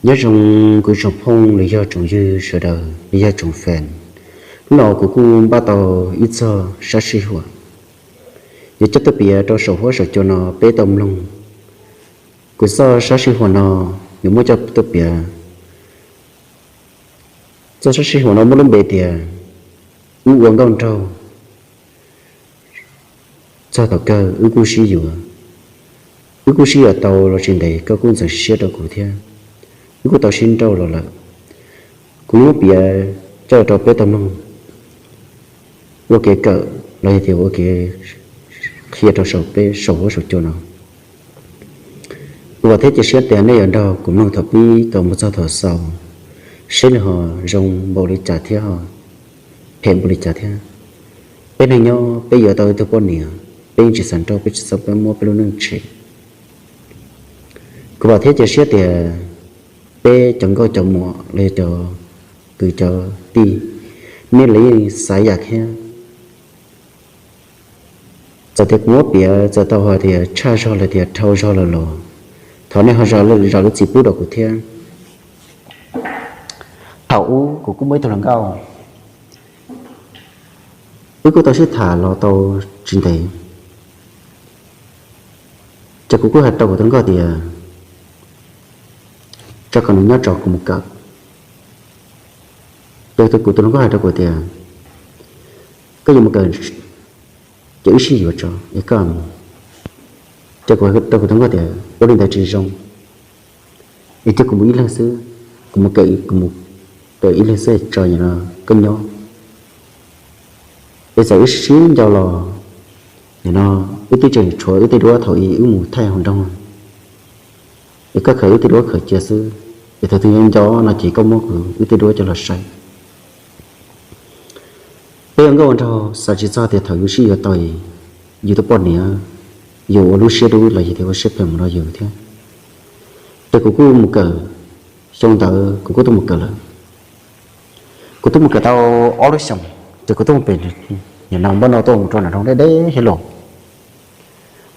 Nyob zoo kuv tsoom phooj los yog tsoom ywg sawv daws los yog tsoom fans. Hnub no kuv kuj npaj tau ib txog sab sij huam yuav coj tuaj piav rau saum huab saum cua no peb tau mloog. Kuv txoj sab sij huam no yuav muab coj tuaj piav. Txoj sab sij huam no muaj lub npe tias wb ua nkauj nraug. Txog thaum kawg wb kuj sib yuav. Wb kuj sib yuav tau los tsis ntev koj kuj ntxeev siab rau kuv thiab. Wb kuj tau sib nrauj los lawm. Kuv yuav muab piav coj rau peb tau mloog ua kev kawm los yog tias ua kev qhia rau saum peb saum huab saum cua no. Kuv vam thiab cia siab tias nej yuav nrog kuv mloog thaum pib tau mus txog thaum xaus, seb nws ho zoo npaum li cas thiab ho phem npaum li cas thiab. Peb neeg nyob peb yuav tau ib tug poj niam, peb yeej tsis xav nrauj, peb tsis xav peb muab peb lub neej tshem. Kuv vam thiab cia siab tias peb cov nkauj cov muam los yog cov kwv cov tij, nej los yeej xav yam thiab. Txawm tias kuv muab piav txawm tau hais tias tshaj zog los tias dhau zog lawm los thov nej ho zam lub txim pub rau kuv thiab. Thaum ub kuv kuj muaj ib tug hluas nkauj, wb kuj tau sib tham los tau tsis ntev, ces kuv kuj hais rau kuv tus hluas nkauj tias tso kom nws nyob tso kuv mus kawm. Ces kuv tus hluas nkauj hais rau kuv tias koj yuav mus kawm ces wb sib yuav tso es koj mus. Ces kuv rau kuv tus hluas nkauj tias ua li ntawd tsis zoo, es cia kuv mus ib leeg xwb, kuv mus kawm, kuv mus kawm ib leeg xwb tso, nim no koj nyob. Es txawm wb sib nco los, nim no wb twb tseem tshuav wb tej duab thaum ub wb mus thaij hauv nroog, es koj khaws wb tej duab khaws cia xwb, es thaum twg nco nco no ces koj muab kuv wb tej duab coj los saib. Peb ua nkauj ua nraug xav tsis txog tias thaum yus sib yuav tau, yus tus poj niam yuav ua lub siab dub los yog tias ua siab phem mus rau yus thiab. Ces kuv kuj mus kawm, xyoo ntawd kuv kuj tuaj mus kawm lawm. Kuv tuaj mus kawm tau ob lub xyoos, ces kuv tuaj mus pem, nim no npaj no tuaj mus rau nram nroog deb deb thiab los.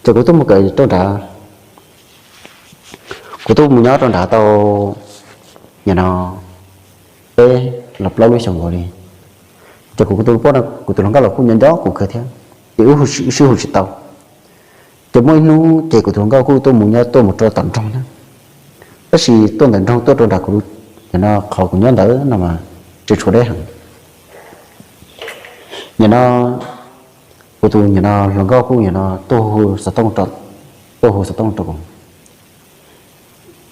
Ces kuv tuaj mus kawm rau nrad, kuv tuaj mus nyob rau nrad tau nim no peb los plaub lub xyoos nkaus li. Ces kuv tus poj, kuv tus hluas nkauj los kuj nco nco kuv kawg thiab, ces wb sib hu tsis tau. Ces muaj ib hnub ces kuv tus hluas nkauj kuj tuaj mus nyob tuaj mus rau tom nroog thiab, tab sis tuaj ntawm nroog tuaj rau nram kuv, nim no qhov kuv nyob ntawd no mas tseem tshuav deb heev. Nim no kuv tus nim no hluas nkauj kuj nim no tuaj hu xov tooj, tuaj hu xov tooj rau kuv.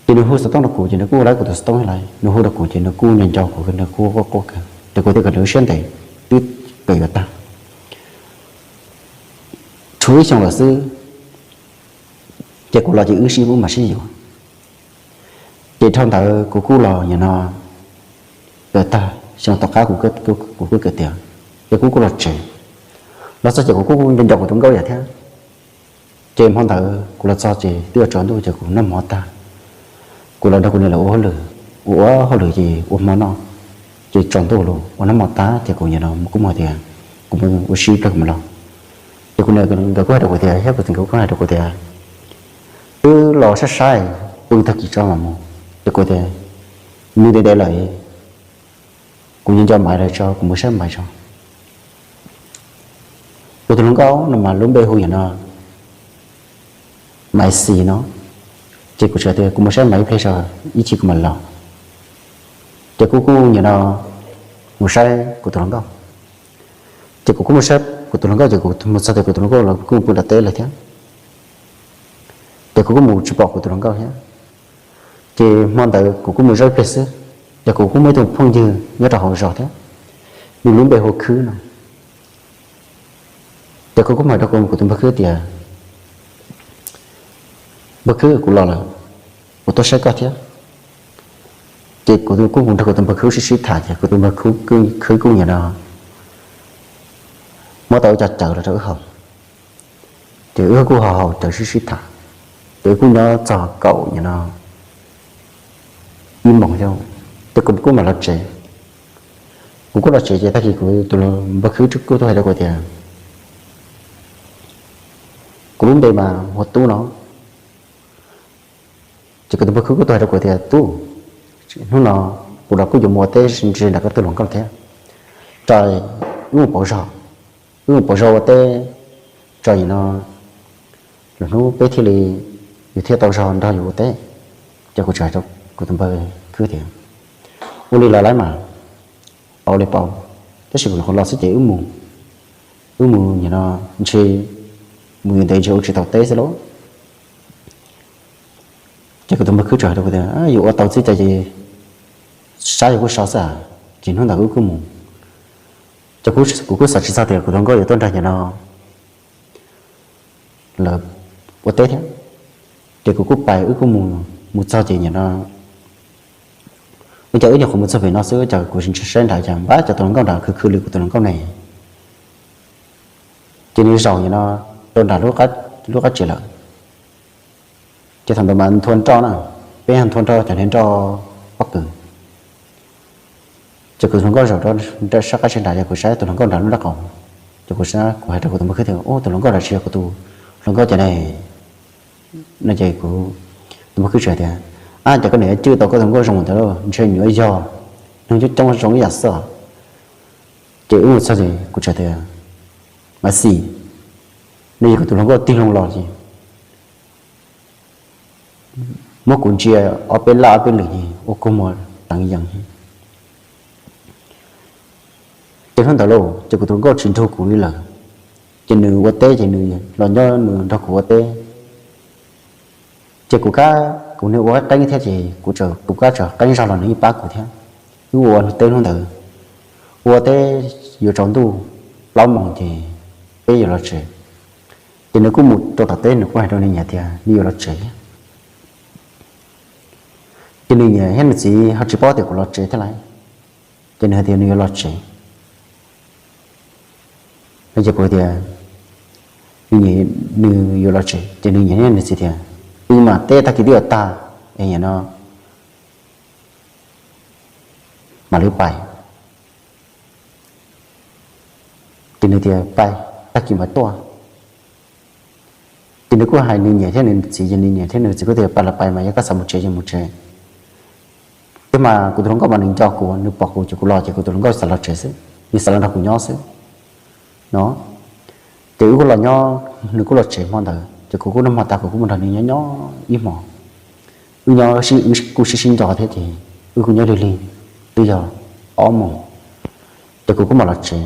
Ces nws hu xov tooj rau kuv ces nws kuj laib kuv tus xov tooj lawm, nws hu rau kuv ces nws kuj nco nco kuv, nws kuj quaj quaj kawg, ces kuv thiaj kom nws siab ntev, twb kawm yuav tag, tshuav ib xyoos lawm xwb, ces kuv los ces wb sib hlub mam sib yuav. Ces dhau ntawd kuv kuj los nim no kawm tag xyoo tom qab kuv kuj kawm tiav, ces kuv kuj los tsev. Los txog ces kuv kuj nco nco kuv tus nkauj yam thiab. Ces hmo ntawd kuv los txog ces twb yuav tsaus ntuj ces kuv noj mov tag, kuv los nrog kuv niam lawv ua hauj lwm, ua ua hauj lwm ces ua hmo noj, ces tsaus ntuj los ua noj mov tag ces kuv nim no kuj mus tias kuv mus ua si ib pliag kuv mam los. Ces kuv niam nkawd kuj hais rau kuv tias, thiab kuv txiv nkawd kuj hais rau kuv tias wb los saib saib, pw tag kis tso mam mus. Ces kuv tias nws ntev ntev lawm, kuv nco nco Maiv lawm tso, kuv mus saib Maiv tso. Kuv tus hluas nkauj no mas lub npe hu yam no, Maiv Xis no. Ces kuv txawm tias kuv mus saib Maiv ib pliag tso, ib chim kuv mam los. Ces kuv kuj nim no mus saib kuv tus hluas nkauj. Ces kuv kuj mus saib kuv tus hluas nkauj ces kuv mus txog tias kuv tus hluas nkauj los kuj pw nram teb lawm thiab. Ces kuv kuj mus tsis pom kuv tus hluas nkauj thiab. Ces hmo ntawd kuv kuj mus zov ib pliag xwb, ces kuv kuj muaj ib tug phooj ywg nyob rau hauv zos thiab, nws lub npe hu Khwb no. Ces kuv kuj hais rau kuv tus npawg Khwb tias npawg Khwb, kuv los lawm, kuv tuaj saib koj thiab. Ces kuv kuj mus nrog kuv tus npawg Khwb sib sib tham ces kuv tus npawg Khwb kuj nim no muab tau ib co cawv los rau wb haus. Ces wb kuj haus haus cawv sib sib tham, ces wb kuj nyob txog kaum nim no ib moos thiab, ces kuv kuj mam los tsev. Kuv kuj los tsev ces tag kis kuv tus npawg Khwb kuj tuaj hais rau kuv tias kuv lub npe mas hu Tub no. Ces kuv tus npawg Khwb kuj tuaj hais rau kuv tias Tub, Hnub no kuv los kuj yuav mus ua teb ntshe nram koj tug hluas nkauj thiab. Tso wb mus pauv zog, wb mus pauv zog ua teb, tso nim no lwm hnub peb thiaj li, yus thiaj tau zog nrog yus ua teb. Ces kuv txawm hais rau kuv tus npawg Khwb tias, ua li los lawm mas, pauv li pauv, tab sis kuv nyuam qhuav los xwb ces wb mus, wb mus nim no ntshe mus yuav ntev ntshe ua tsis tau teb xwb lauj. Ces kuv tus npawg Khwb txawm hais rau kuv tias, yus ua tau xwb ces saib yus kuj so xwb, ces hnub ntawd wb kuj mus. Ces kuv kuj xav tsis txog tias kuv tus hluas nkauj yuav tuaj nrog nim no lawv ua teb thiab. Ces kuv kuj pais, wb kuj mus, mus txog ces nim no ua cas wb nyuam qhuav mus txog pem no xwb, cas kuv saib nrad cas npab cov tus hluas nkauj nrad khwv khwv li kuv tus hluas nkauj ne. Ces nws zaum nim no rau nram lub qab tsev lawm. Ces thaum ntawd mas nthua nroj na, peb nthua nroj cov niag nroj pob kws. Ces kuv tus hluas nkauj zaum rau sab qab tsev nrad, ces kuv saib tus hluas nkauj nrad lub nraub qaum, ces kuv, kuv hais rau kuv tus npawg Khwb tias, ub, tus hluas nkauj nrad tsis yog kuv tus hluas nkauj ces ne. No ces kuv tus npawg Khwb txawm tias, ab, ces koj niam cwj tau koj tus hluas nkauj zoo ntawd, ntshe nws yuav yog neeg coob coob zoo ib yam xwb. Ces wb mus txog ces kuv txawm tias, Maiv Xis, nws yog kuv tus hluas nkauj tig loo los ces muab kuv ntsia ob peb laj ob peb lwm ces ua kua muag teev yees. Ces hnub ntawd lauj, ces kuv tus hluas nkauj tsis nrug kuv li lawm. Ces nws ua teb ces nws los nyob nws nrog kuv ua teb. Ces kuv, kuv niag ua qeeb thiab ces kuv, kuv kab tsam qeeb zog los nws yeej pab kuv thiab. Wb ua teb hnub ntawd, ua teb yuav tsaus ntuj plaub moos ces peb yuav los tsev. Ces nws kuj mus rau tom teb, nws kuj hais rau nws niam tias nws yuav los tsev. Ces nws niam thiab nws txiv ho tsis paub tias kuv los tsev thiab lauj, ces nws hais tias nws yuav los tsev. No ces kuv tias nws, nws yuav los tsev, ces nws niam thiab nws txiv tias, pw mas, teb tag kis twb yuav tag es nim no mam li pais. Ces nws tias pais, tag kis mam tuaj. Ces nws kuj hais nws niam thiab nws txiv, ces nws niam thiab nws txiv kuj tias pais los pais mas, yog koj xav mus tsev ces mus tsev. Thiab mas kuv tus hluas nkauj mas nws nco kuv, nws pom kuv ces kuv los ces kuv tus hluas nkauj xav los tsev xwb, nws xav los nrog kuv nyob xwb no. Ces wb kuj los nyob, nws kuj los tsev hmo ntawd ces kuv kuj noj hmo tas kuv kuj mus nrog nws nyob nyob ib hmos. Wb nyob, wb kuj sib sib nco thiab ces wb kuj nyob lig lig twb yog ob moos, ces kuv kuj mam los tsev.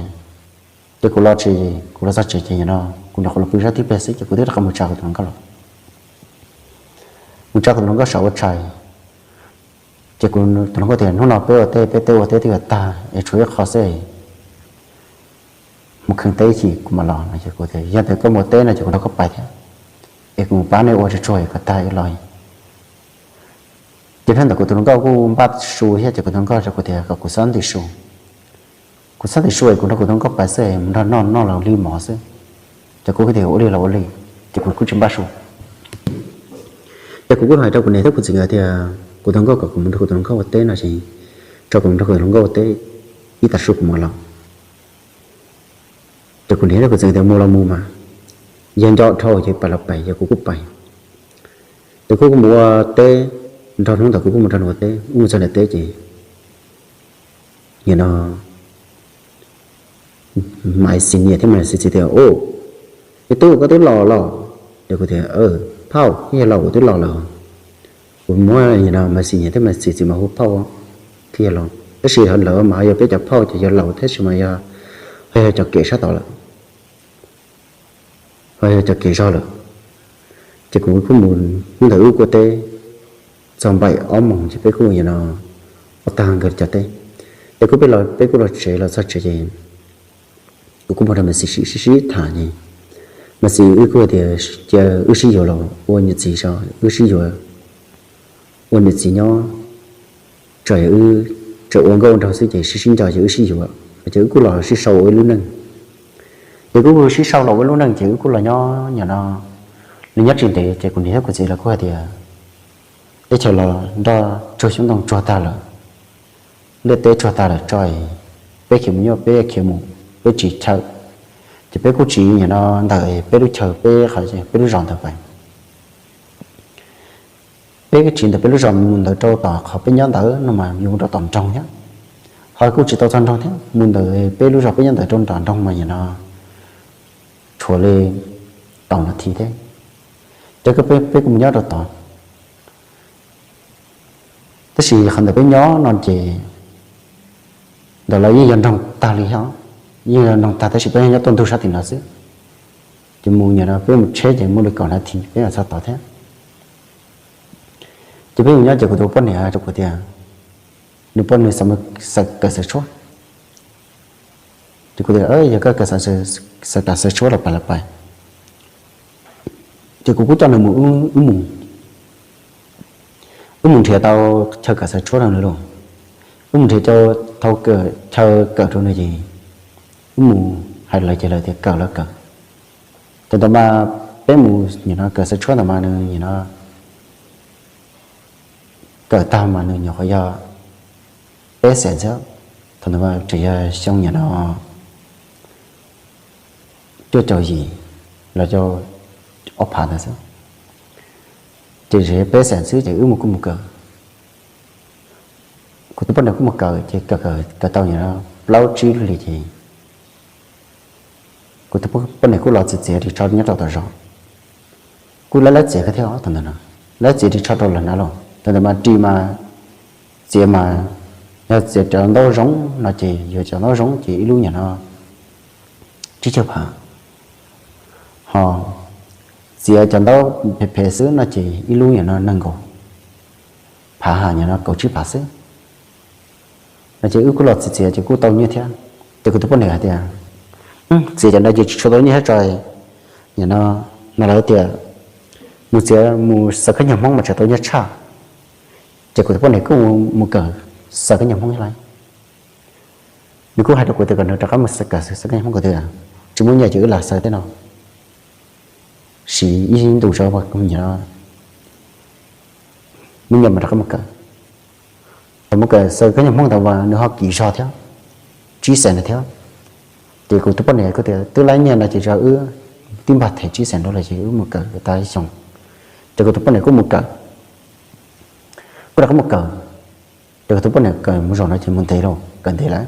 Ces kuv los tsev, kuv los txog tsev ces no kuv nyuam qhuav los pw zab tib pliag xwb ces kuv twb rov qab mus tsa kuv tus hluas nkauj los, mus tsa kuv tus hluas nkauj saum ua tshais. Ces kuv tus hluas nkauj tias hnub no peb ua teb, peb teb ua teb twb yuav tag es tshuav ib qho xwb, mus kheev teb ib chim kuv mam los no. Ces kuv tias yog tias koj mus ua teb no ces kuv nrog koj pais thiab, es kuv mus pab nej ua tsuag tsuag kom tag es los. Ces hnub ntawd kuv tus hluas nkauj kuj npaj su thiab ces kuv tus hluas nkauj hais rau kuv tias kom kuv txhob ntim su, kuv txhob ntim su es kuv nrog kuv tus hluas nkauj pais xwb es mus nrog noj noj los li mov xwb. Ces kuv kuj tias ua li los ua li, ces kuv kuj tsis npaj su. Ces kuv kuj hais rau kuv niam thiab kuv txiv nkawd tias kuv tus hluas nkauj kom kuv mus nrog kuv tus hluas nkauj ua teb no ces tso kuv mus nrog kuv tus hluas nkauj ua teb ib tag su kuv mam los. Ces kuv niam thiab kuv txiv tias mus los mus mas, yog nco dhau ces pais los pais, yog kuv kuj pais. Ces kuv kuj mus ua teb, nrog hnub ntawd kuv kuj mus nrog nws ua teb, wb mus txog nram teb ces nim no Maiv Xis niam thiab Maiv Xis txiv tias, ub, me tub, koj twb los los? Ces kuv tias, phauj, koj yog los, kuv twb los lawm. Kuv muab nim no Maiv Xis niam thiab Maiv Xis txiv mas hu phauj thiab yog laus, tab sis lawv mas ho yog peb cov phauj ces yog laus tab sis mas yog, ho yog cov kev sab tod lawm, ho yog cov kev zog lawm. Ces kuv kuj mus, hnub ntawd wb kuj ua teb txog npaim ob moos ces peb kuj nim no ua tag nkawd cov teb, ces kuj peb los, peb kuj los tsev, los txog tsev ces kuv kuj mus nrog Maiv Xis sib sib tham ces Maiv Xis wb kuj tias cia wb sib yuav los ua niam txiv, wb sib yuav ua niam txiv nyob, tso, wb tseem ua nkauj ua nraug xwb ces sib sib nco ces wb sib yuav, ces wb kuj los sib sau ua ib lub neej. Ces kuj sib sau los ua ib lub neej ces wb kuj los nyob nim no, nws nyob tsis ntev ces kuv niam thiab kuv txiv lawv kuj hais tias teb chaws los nroj tsuag xyoob ntoo tsuag tag lawm, liaj teb tsuag tag lawm tso, peb khiav mus nyob peb khiav mus, peb tsis chaw, ces peb kuj tsiv nim no ntawm peb lub chaw, peb qhov, peb lub zos ntawd pais. Peb kuj tsiv ntawm peb lub zos mus ntawd rau tom qhov peb nyob ntawd no mas yuav mus rau tom nroog thiab, ho kuj tsis tau txog nroog thiab, mus ntawm peb lub zos peb nyob ntawd rau nram nroog mas nim no tshuav li kaum nas this thiab, ces peb kuj mus nyob rau tod. Tab sis qhov ntawm peb nyob no ces ntawm lawv yeej yog nroog tag li thiab, yeej yog nroog tag tab sis peb nyob tuaj ntug sab tim no xwb, ces mus nim no peb mus tsheb ces muaj li kaum nas this peb mam txog tod thiab. Ces peb mus nyob ces kuv tus poj niam rau kuv tias, nws poj niam xav kawm xaws tshuab, ces kuv tias yog koj kawm xaws kam xaws tshuab los pais los pais. Ces kuv kuj coj nws mus, wb mus, wb mus nrhiav tau chaw kawm xaws tshuab rau nws lauj, wb mus nrhiav tau chaw kawm rau nws ces wb mus hais lawv ces lawv tias kawm los kawm. Thaum ntawd mas peb mus nim no kawm xaws tshuab ntawd mas nws nim no kawm tag mas nws nyuam qhuav yog peb xees xwb, thaum ntawd mas tseem yog xyoo nim no cuaj caum yim los rau ob phav ntawd xwb, ces tseem yog peb xees xwb ces wb mus kuj mus kawm. Kuv tus poj niam kuj mus kawm ces kawm kawm kawm tau nim no plaub tsib lub hlis ces kuv tus poj niam kuj los txiav txiav ris tsho nyob rau tom zos, kuj lab lab txiav kawg thiab os thaum ntawd no, lab txiav ris tsho rau lawv hnav los thaum ntawd mas ris mas txiav mas yog txiav cov ntaub zoov no ces yuav cov ntaub zoov ces ib lub nim no tsib caug phav, ho txiav cov ntaub phem phem xwb no ces ib lub nim no nees nkaum phav, nim no kaum tsib phav xwb no ces wb kuj los txiav txiav ces kuj tau nyiaj thiab. Ces kuv tus poj niam hais tias, txiav cov no ces tsis tshua tau nyiaj thiab tso, nim no, no lawv tias mus txiav mus xaws khaub ncaws Hmoob mas tseem tau nyiaj tshaj. Ces kuv tus poj niam kuj mus kawm xaws khaub ncaws Hmoob thiab lauj. Nws kuj hais rau kuv tias kom nws rov qab mus kawm xaws khaub ncaws Hmoob, kuv tias tsis muaj nyiaj ces wb lam xaws tej no siv ib ntus tso, muaj nyiaj mas rov qab mus kawm. Thaum mus kawm xaws khaub ncaws Hmoob ntawd mas nws ho kim zog thiab, tsib xees na thiab. Ces kuv tus poj niam kuj tias twb laib nyiaj no ces tso wb tib npag them tsib xees rau lawm ces wb mus kawm tas ib xyoos. Ces kuv tus poj niam kuj mus kawm, kuj rov qab mus kawm. Ces kuv tus poj niam kawm mus zaum no ces mus ntev lawm, kawm ntev lawm.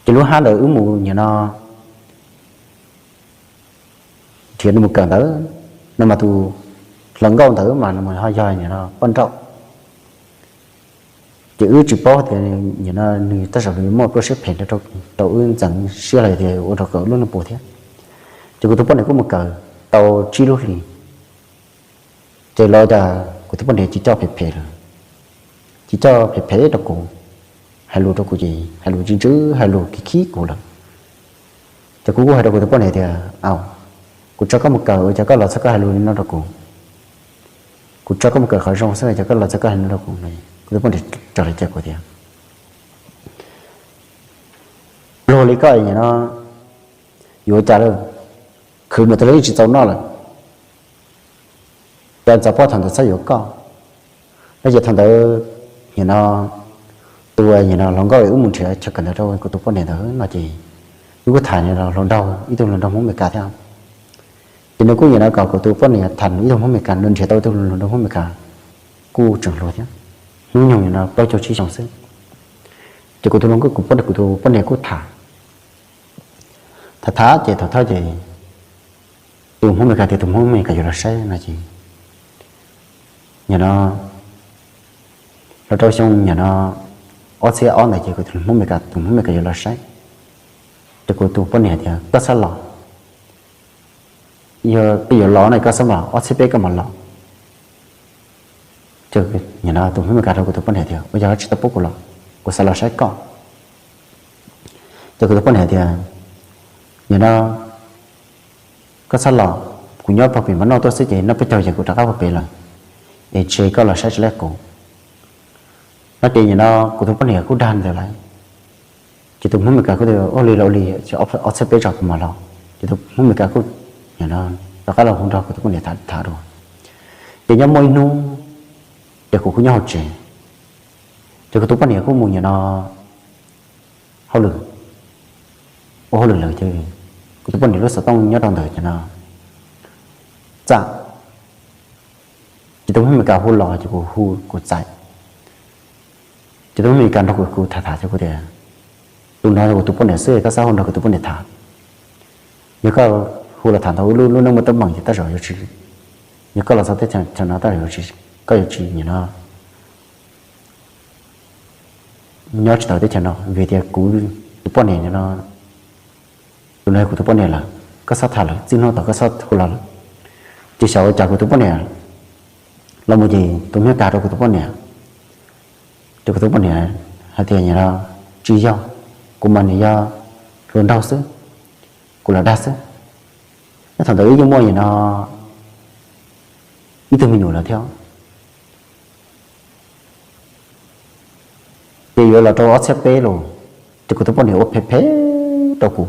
Ces lub hab ntawd wb mus nim no nrhiav nws mus kawm ntawd no mas tus hluas nkauj ntawd mas nws ho yog nim no poj nrauj. Ces wb tsis paub tias nim no nws tej zaum nws muaj pluaj siab phem rau wb ntxeev siab los tias ua rau kawm lub neej puas thiab. Ces kuv tus poj niam kuj mus kawm tau tsib lub hlis, ces los cas kuv tus poj niam cia li coj phem phem lawm, cia li coj phem phem rau kuv, hais lus rau kuv ces hais lus ntxhov ntxhov, hais lus khib khib kuv lawm. Ces kuv kuj hais rau kuv tus poj niam tias, au, kuv tso koj mus kawm ua cas koj los txog koj hais lus li no rau kuv? Kuv tso koj mus kawm qhov zoo xwb ua cas koj los txog koj hais li no rau kuv? Kuv tus poj niam raws li cas kuv tias, luag li koj nim no yuav ua cas lawm, khwv mus tas li tsis txaus noj lawm, cas ntxov poj thaum ntawd txhob yuav koj. No ces thaum ntawd nim no tus nim no hluas nkauj wb mus nrhiav chaw kawm ntawd rau kuv tus poj niam ntawd no ces nws kuj tham nim no hluas nraug, ib tug hluas nraug Hmoob Amelikas thiab. Ces nws kuj nim no kom kuv tus poj niam tham ib tug Hmoob Amelikas, nws nrhiav tau ib tug hluas nraug Hmoob Amelikas kuj tseem hluas thiab, hnub nyoog nim no plaub caug tsib xyoos xwb. Ces kuv tus hluas nkauj, kuv tus poj niam kuj tham tham tham ces thaum thawj ces tus Hmoob Amelikas tias tus Hmoob Amelikas yuav los saib no ces nim no los rau xyoo nim no ob txhiab ob ntawd ces kuv tus Hmoob Amelikas, tus Hmoob Amelikas yuav los saib. Ces kuv tus poj niam tias koj txhob los, yog koj yuav los no koj txhob los, ob txhiab peb koj mam los. Ces nim no tus Hmoob Amelikas rau kuv tus poj niam tias ua yog tsis tau pub kuv los, kuv xav los saib koj. Ces kuv tus poj niam tias nim no koj txhob los, kuv nyob pog pem mov noj tuaj xwb ces noj peb caug ces kuv rov qab pog pem lawm, es ntshe koj los saib tsis laib kuv. No ces nim no kuv tus poj niam kuj dag ntawd lawm. Ces tus Hmoob Amelikas kuj tias ua li los ua li, ob txhiab peb tso kuv mam los. Ces tus Hmoob Amelikas kuj nim no rov qab los hu nrog kuv tus poj niam tham tham dua. Ces nyob muaj ib hnub ces kuv kuj nyob hauv tsev, ces kuv tus poj niam kuj mus nim no hauj lwm, ua hauj lwm lawm ces kuv tus poj niam lub xov tooj nyob rau ntawm ces no txam. Ces tus Hmoob Amelikas hu los ces kuv hu kuv txais. Ces tus Hmoob Amelikas nrog kuv tham tham ces kuv tias, tus no yog kuv tus poj niam xwb, koj txhob hu nrog kuv tus poj niam tham. Yog koj hu los tham ntau, lub neej muaj teeb meem ces tej zaum yuav tsis, yog koj los txog teb chaws no tej zaum koj yuav tsis, nim no nyob tsis tau teb chaws no vim tias kuv tus poj niam no, tus no yog kuv tus poj niam lawm, koj txhob tham lawm, txij hnub no koj txhob hu los lawm. Ces xyov ua cas kuv tus poj niam los mus ces tus Hmoob Amelikas rau kuv tus poj niam, ces kuv tus poj niam hais tias, nim no tsis yog, kuv mas nim yog hluas nraug xwb, kuv los dag xwb. Nyob thaum ntawd wb yeej muaj nim no ib tug me nyuam lawm thiab, ces yuav los rau ob txhiab peb los, ces kuv tus poj niam ua phem phem rau kuv.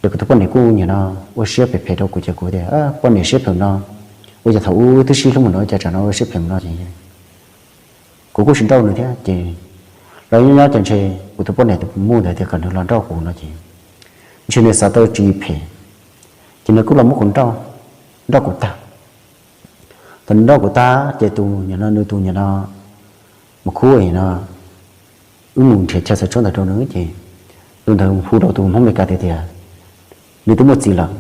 Ces kuv tus poj niam kuj nim no ua siab phem phem rau kuv ces kuv tias, poj niam siab phem no, ua cas thaum ub twb sib hlub mus no cas tsam no ua siab phem no ces kuv kuj tsis nrauj nws thiab ces los nyob nyob ces ntshe kuv tus poj niam tus muam ntawd tias kom nws los nrauj kuv no ces ntshe nws xav tau tsis phem, ces nws kuj los muab kuv nrauj, nrauj kuv tag. Thaum nws nrauj kuv tag ces tus nim no nws tus nim no mus khub no, wb mus nrhiav chaw xaws tshuab ntawd rau nws ces tus ntawd hu rau tus Hmoob Amelikas tias tias nws twb muaj txiv lawm,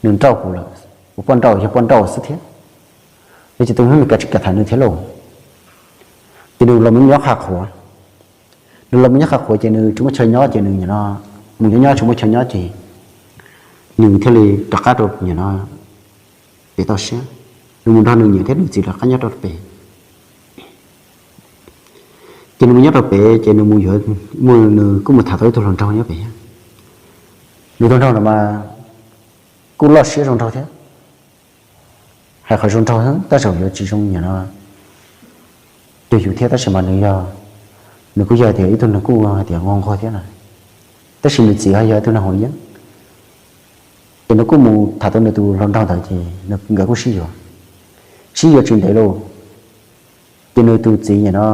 nws nrauj kuv lawm, ua poj nrauj yog poj nrauj xwb thiab. No ces tus Hmoob Amelikas tsis kam tham nws thiab lauj, ces nws los mus nyob qha qhuav. Nws los mus nyob qha qhuav ces nws tsis muaj chaw nyob ces nws nim no mus nyob nyob tsis muaj chaw nyob ces nws thiaj li rov qab rau nim no pem toj siab, nws mus nrog nws niam thiab nws txiv rov qab nyob rau pem. Ces nws mus nyob rau pem ces nws mus yuav, nws kuj mus tham tau ib tug hluas nraug nyob pem thiab. Nws tus nraug no mas kuj loj siab zoo nraug thiab. Hais qhov zoo nraug tej zaum yuav tsis zoo nim no cuag yus thiab tab sis mas nws yog, nws kuj yog tias ib tug nws kuj hais tias nquag nquag thiab na, tab sis nws txiv ho yog ib tug neeg haus yeeb. Ces nws kuj mus tham tau nws tus hluas nraug ntawd ces nkawd kuj sib yuav, sib yuav tsis ntev lauj, ces nws tus txiv nim no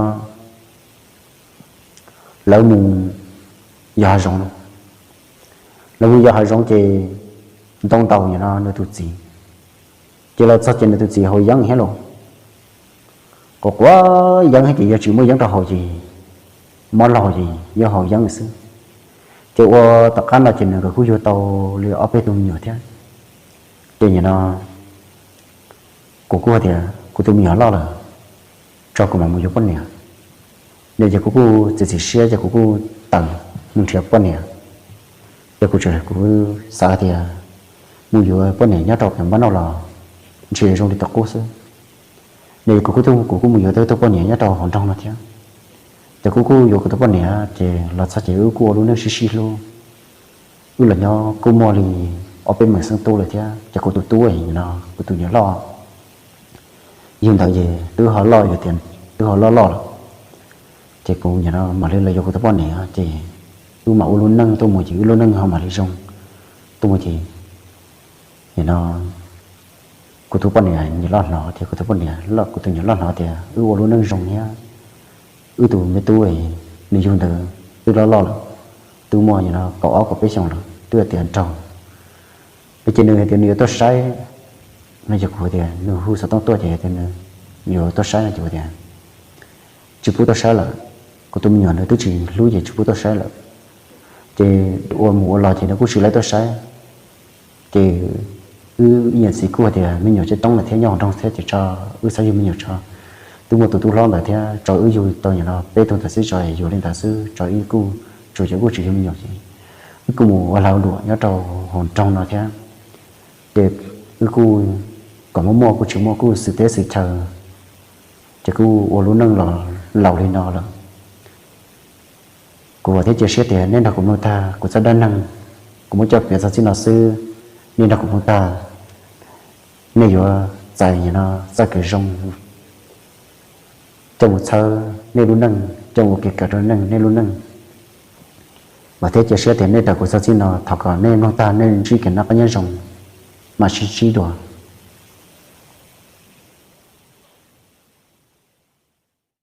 lawv mus yos hav zoov no, lawv mus yos hav zoov ces ntoo ntaus nim no nws tus txiv, ces los txog ces nws tus txiv haus yeeb thiab lauj, quav quav yeeb thiab ces yog tsis muaj yeeb rau haus ces mob laug ces yuav haus yeeb xwb. Ces ua tom qab no ces nws nkawd kuj yug tau li ob peb tug me nyuam thiab. Ces nim no kuv kuj hais tias kuv tus me nyuam loj lawm, tso kuv mam mus yuav poj niam. No ces kuv kuj txiav txim siab ces kuv kuj tawm mus nrhiav poj niam. Ces kuv tseem, kuv xav hais tias mus yuav poj niam nyob rau pem npab noj los ntshe zoo li tau qub xwb. No ces kuv kuj, kuv kuj mus yuav tau tus poj niam nyob rau hauv nroog no thiab. Ces kuv kuj yuav kuv tus poj niam ces los txog ces wb kuj ua lub neej sib sib hlub. Wb los nyob kuj muaj li ob peb meem xeeb tub lawm thiab ces kuv tus tub no, kuv tus niam loj, yug ntawd ces twb ho loj, yog tias twb ho loj loj lawm. Ces kuv nim no mam li los yuav kuv tus poj niam ces wb mam ua lub neej tuaj mus ces wb lub neej ho mam li zoo tuaj mus ces nim no kuv tus poj niam niam loj hnov tias, kuv tus poj niam, kuv tus niam loj hnov tias wb ua lub neej zoo thiab wb tus me tub nws yug ntawd twb loj loj lawm, twb muaj nim no kaum ob kaum peb xyoos lawm twb tiav nraug. No ces nws hais tias nws yuav tuaj saib, no ces kuv tias nws hu xov tooj tuaj ces tias nws yuav tuaj saib no ces kuv tias tsis pub tuaj saib lawm, kuv tus me nyuam nws twb tsis hlub ces tsis pub tuaj saib lawm. Ces ua mus ua los ces nws kuj tsis laib tuaj saib. Ces wb ib niam txiv kuj hais tias me nyuam tseem toob lawm thiab nyob hauv nroog thiab ces tso wb txhob yug me nyuam tso, twb muaj tus tub hlob ntawd thiab tso wb yug tau nim no peb tug ntawd xwb tso, yuav li ntawd xwb tso, ib kuj tsuas yog kuj tsis yug me nyuam ces wb kuj mus ua lag luam nyob rau hauv nroog no thiab. Ces wb kuj kom muaj muaj kuj tsis muaj kuj xwm teb xwm chaw, ces kuj ua lub neej los laus li no lawm. Kuv vam thiab cia siab tias nej nrog kuv mloog tag kuv txoj dab neeg, kuv muab coj piav txog txij no xwb. Nej nrog kuv mloog tag, nej yuav txais nim no txoj kev zoo coj mus txhawb nej lub neej, coj mus ua kev kawm rau neej, nej lub neej. Vam thiab cia siab tias nej nrog kuv txog txij no, thov kom nej mloog tag nej ntsib kev noj qab nyob zoo, mam sib ntsib dua.